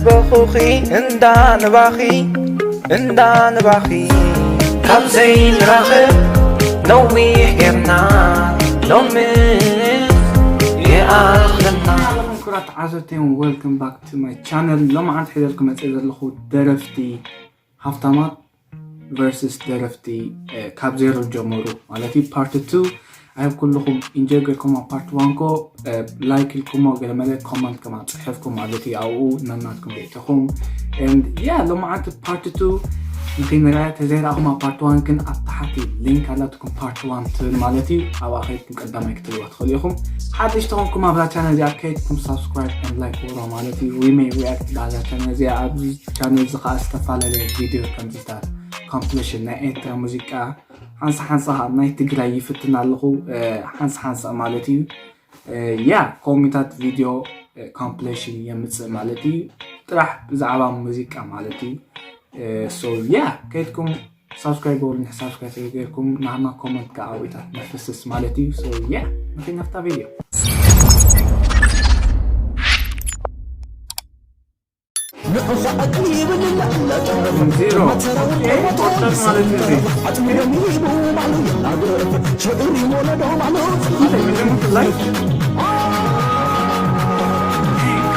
በኹኺ እንዳንባኺ እንዳንባኺ ካብ ዘይንራኸብ ነዊሕ ጌርና ሎምስ ይኣኽለና። ሰላም ክቡራት ተዓዘብተይ፣ welcome back to my channel። ሎማዓንቲ ሒዘልኩም መፅእ ዘለኹ ደረፍቲ ሃፍታማት versus ደረፍቲ ካብ ዜሮ ጀመሩ ማለት እዩ። ፓርት ቱ። ኣይ ኩልኹም ኢንጆይ ገርኩሞ። ፓርት ዋን ኮ ላይክ ኢልኩሞ፣ ገለመለ ኮመንት ከማ ፅሕፍኩም ማለት እዩ። ኣብኡ ነናትኩም ጌጥኹም። And yeah, ሎማዓንቲ ፓርት ቱ ንክንርኣ ተዘይረኣኹማ ፓርት ዋን ግን ኣብ ታሕቲ ሊንክ ኣላትኩም ፓርት ዋን ትብል ማለት እዩ። ኣብኣ ከይድኩም ቀዳማይ ክትሪእዋ ትኽእሉ ኢኹም። ሓደሽ ተኾንኩም ኣብዛ ቻነል እዚኣ ከይድኩም ሳብስክራይብ and ላይክ ወሮ ማለት እዩ። We may react ኣብዛ ቻነል እዚኣ። ኣብዚ ቻነል እዚ ከዓ ዝተፈላለየ ቪድዮ ከምዚታት ኮምፕሌሽን ናይ ኤርትራ ሙዚቃ ሓንሳ ሓንሳ ናይ ትግራይ ይፍትን ኣለኹ። ሓንሳ ሓንሳ ማለት እዩ። ያ ኮሚታት ቪድዮ ኮምፕሌሽን የምፅእ ማለት እዩ። ጥራሕ ብዛዕባ ሙዚቃ ማለት እዩ። So yeah, ከይድኩም ሳብስክራይብ በሉኒ። ሳብስክራይብ ገይርኩም ናህና ኮመንት ከዓ ኣዊታት ነፍስስ ማለት እዩ። So yeah, ንኸይናፍታ ቪድዮ። ንዑ ኸዓ ቅልይ ይብል ኣለጠ። ዜሮ። መተረውን ኤ፣ ቆጠር ማለት እዩ። ኣጥሚሮም ይህቡ ማሉ ይናገር። ሽዑር ይሞለዶ ማሉ። እንታይ ምንድን ነው? ላይ?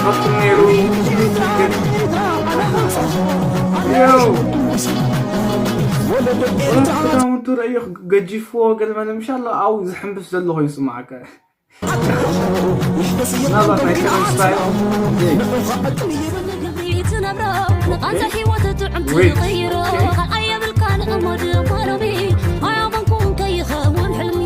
ካብቲ ነይሩ። ዮ። ወለዶ ኤርትራ። ክዳውንቱ ረእዮ ገጂፍዎ ገለ መለ ምሻ ኣሎ። ኣብኡ ዝሕምብስ ዘሎ ኮይኑ ይስምዓካ። ናብራ ናይ ከረን ስታይል። ትነብሮ ንቓንዛ ህይወት ጥዑም ትቕይሮ። ካልኣይ የብልካን እሞ ድማ ሎሚ ኣያመንኩን ከይኸውን ሕልሚ።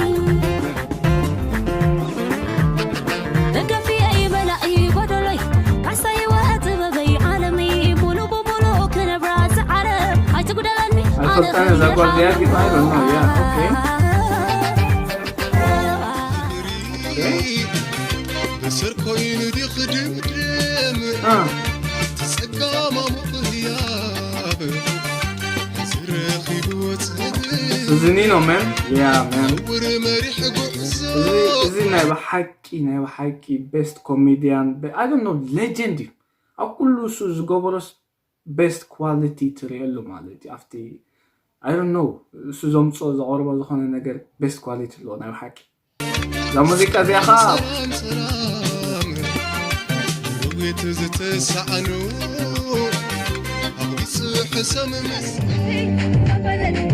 ደገፍየይ መላኢ ጎደሎይ ካሕሳ ህይወት ጥበበይ ዓለመይ ሙሉ ብሙሉ ክነብራ ዝዓለም ኣይትጉደለኒ። ኣይፈልጣን እዛ ጓል እዚኣ ጌታ ኣይበልና እያ። ኦኬ። ብስር ኮይኑ ድኽድምድም አ። ተጸጋማ ምቕያብ ዝረኺቡ ወጽእ እዚ ኒኖ መን? ያ መን። ውር መሪሕ ጉዕዞ እዚ እዚ ናይ ብሓቂ ናይ ብሓቂ ቤስት ኮሜድያን I don't know legend እዩ። ኣብ ኩሉ እሱ ዝገበሮስ ቤስት ኳሊቲ ትርእየሉ ማለት እዩ። ኣብቲ I don't know እሱ ዘምፅኦ ዘቕርቦ ዝኾነ ነገር ቤስት ኳሊቲ ኣለዎ ናይ ብሓቂ። እዛ ሙዚቃ እዚኣ ኸዓ ሰላም ሰላም ርዊት ዝተሳዕኑ ኣቑሪፁ ሕሰም ምስ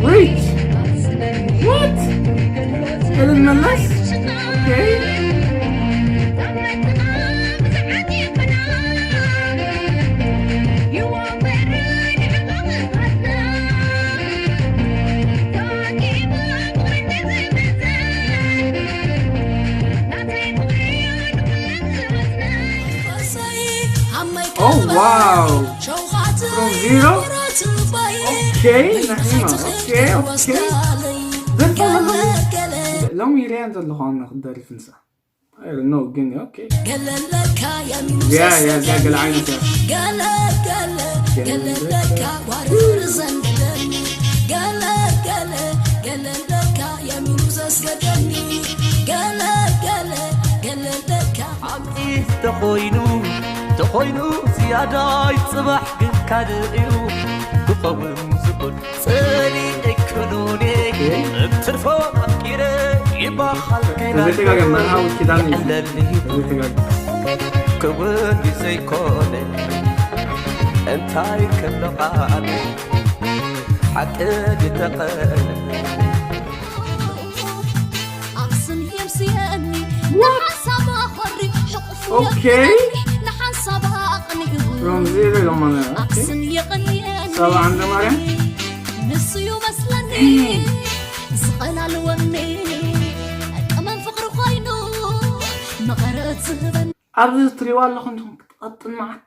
Wait! What? ሄለን መለስ? Okay. Oh wow! From zero? Okay, Nahima. Okay, okay. ሎሚ ሪያን ዘለኹ ኣነ ክደርፍ ንሳ። I don't know ግን okay. ያ ያ ያ ገለ ዓይነት እያ። ሓቂ ተኾይኑ ተኾይኑ ዝያዳይ ጽባሕ ግን ካልእ እዩ ክኸውን ዝኽእል። ጸሊኤ ክኑኔ እትርፎ ኣፍቂረ ይባሃል ግና ተዘይተጋገም መርሃዊ ኪዳን እዩ። ይዕለልኒ ተዘይተጋገም። ክውን ዘይኮነ እንታይ ከሎ ቃል ሓቂ ግተቐለ ኣኽስን የምስየኒ ንሓሳብ ኣኾሪ ሕቑፍ ኦኬ። የብለኒ ንሓሳብ ኣቕኒኡ From zero ኢሎም ማለት ነው። ኦኬ። ኣኽስን የቕንየኒ ሳባ ዓንደ ማርያም። ንሱ እዩ መስለኒ ዝቐናልወኒ ቀመም ፍቕሪ ኮይኑ መቐረት ዝህበኒ ኣብዚ ትሪዋ ኣለኹም ትኹም ክትቐጥን መዓት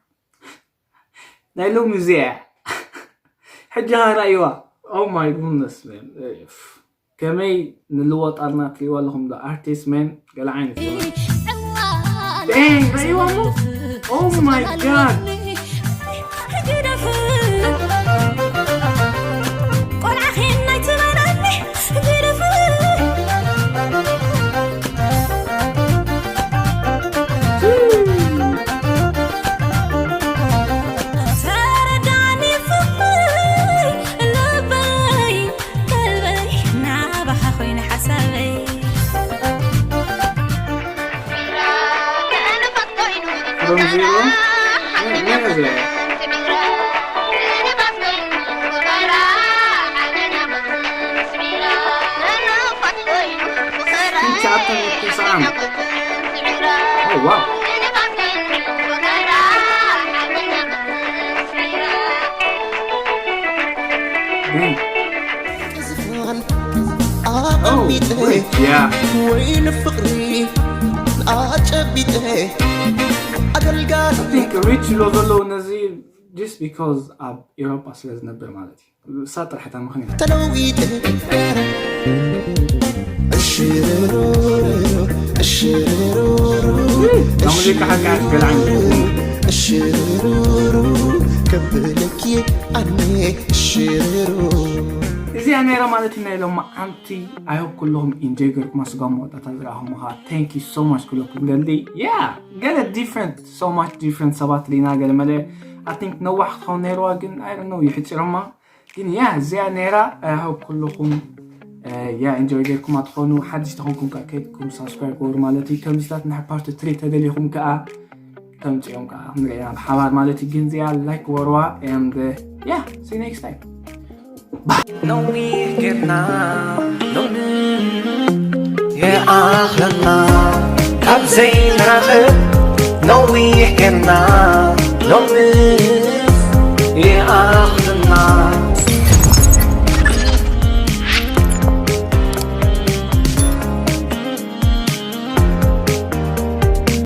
ናይ ሎሚ እዚኣ ሕጂ ኸኣ ራእይዋ Oh my goodness man. ከመይ ንልወጥ ኣልና ትሪእዋ ኣለኹም ዶ ኣርቲስት መን ገለ ዓይነት ዝኾነ Dang, ሪእዋ እሞ Oh my god. Oh, wow. Dang. ዝፋን Oh, ኣቐሚጠ wait, yeah. ወይ ንፍቕሪ ኣጨቢጠ ኣገልጋሊ I think Rich Lozolo ነዚ just because ኣብ ኤውሮጳ ስለ ዝነብር ማለት እዩ። እሳ ጥራሕ እታ ምኽንያት። ተለዊጠ እሽርሩ እሽርሩ ሙዚቃ ሓቂ ሓቂ ገለ ዓይነት እሽርሩ ከብለኪ ኣነ እሽርሩ እዚኣ ነይራ ማለት እዩ ናይ ሎማዓንቲ። I hope ኩለኹም ኢንጆይ ገርኩም ኣስጓም መወዳእታ ዝረኣኹም ምኻ። Thank you so much ኩለኩም ገሊ yeah ገለ different so much different ሰባት ሊና ገለ መለ I think ነዋሕ ክኸውን ነይርዋ ግን I don't know ይሕፂሮማ ግን yeah እዚኣ ነይራ። I hope ኩለኹም yeah ኢንጆይ ገርኩም ኣትኾኑ ሓድሽ ተኾንኩም ከ ከይድኩም ሳብስክራይብ ገበሩ ማለት እዩ። ከምዚታት ናይ ፓርት ትሪ ተደሊኹም ከዓ ተምፅኦም ከዓ ንሪአና ብሓባር ማለት እዩ። ግን እዚኣ ላይክ ወርዋ and yeah see you next time. ነዊሕ ጌርና ሎሚ የኣኽለና ካብ ዘይንራኸብ ነዊሕ ጌርና ሎሚ